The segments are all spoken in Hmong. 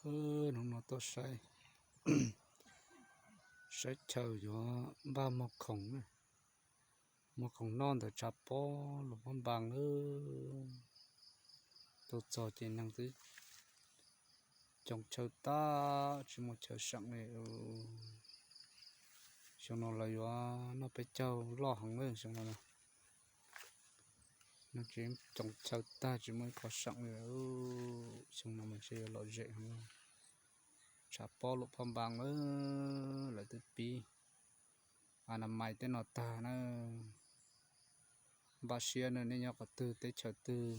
Hnub no tuaj saib, saib chaw yuav npaj muag khoom na, muag khoom noj ntawm tshav pob Luam Phab Npas na. Tuaj txog ces neeg twb coob tshaw tag tsis muaj chaw seem li. Xyoo no lawv yuav noj peb caug loj heev na xyoo no. Neeg tseem coob tshaw tag tsis muaj ib qho seem li. Xyoo no mas ntshe yuav lom zem heev. Tshav pob Luam Phab Npas na, lawv twb pib a na mais tej no tag na. Npaj siab na, nej nyob qhov twg teb chaws twg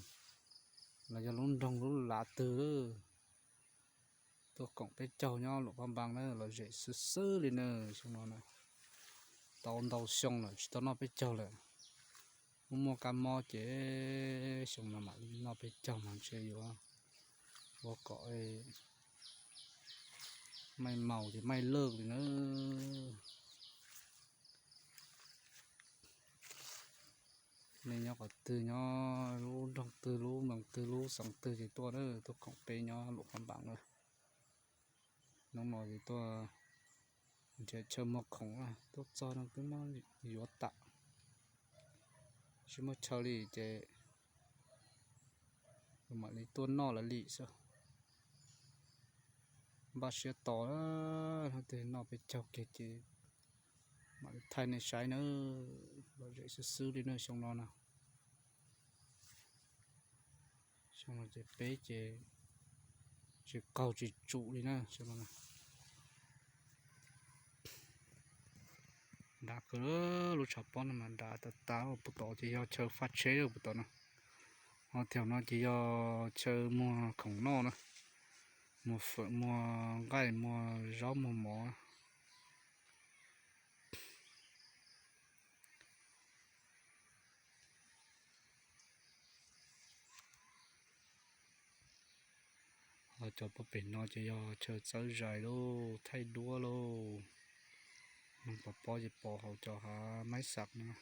los yog lub nroog lub lav twg, tuaj koom peb caug nyob Luam Phab Npas na lom zem xwb xwb li na. Xyoo no na, tau ntau xyoo lawm tsis tau noj peb caug lawm. Muaj muaj kab mob ces xyoo no mam li noj peb caug mas ntshe yuav ua kom maij maus ces maij lawj li na. Nej nyob qhov twg, nyob lub nroog twg, lub moos twg, lub xeev twg ces tuaj na, tuaj koom peb nyob Luam Phab Npas na. Hnub no ces tuaj nrhiav chaw muag khoom, tuaj txog no twb muab yuav tas, tsis muaj chaw li ces mam li tuaj noj lawv li xwb. Npaj siab tos, hnub twg noj peb caug kiag ces mam li thaij nej saib na. Lom zem xwb xwb li na xyoo no na. Xyoo no ces peb ces tsis qaug tsis tsum li na xyoo no. Dav kawg, lub tshav pob no mas dav tas tas. Puag tod ces yog chaw faj tsheb puag tod no. Ho thaum no ces yog chaw muag khoom noj na, muag fawm, muag nqaij, muag zaub, muag mov. Ho cov puag pem no ces yog chaw txawb zais lauj, thaij duab lauj. Neeg pov pob ces pov hauv cov hav maib xam no.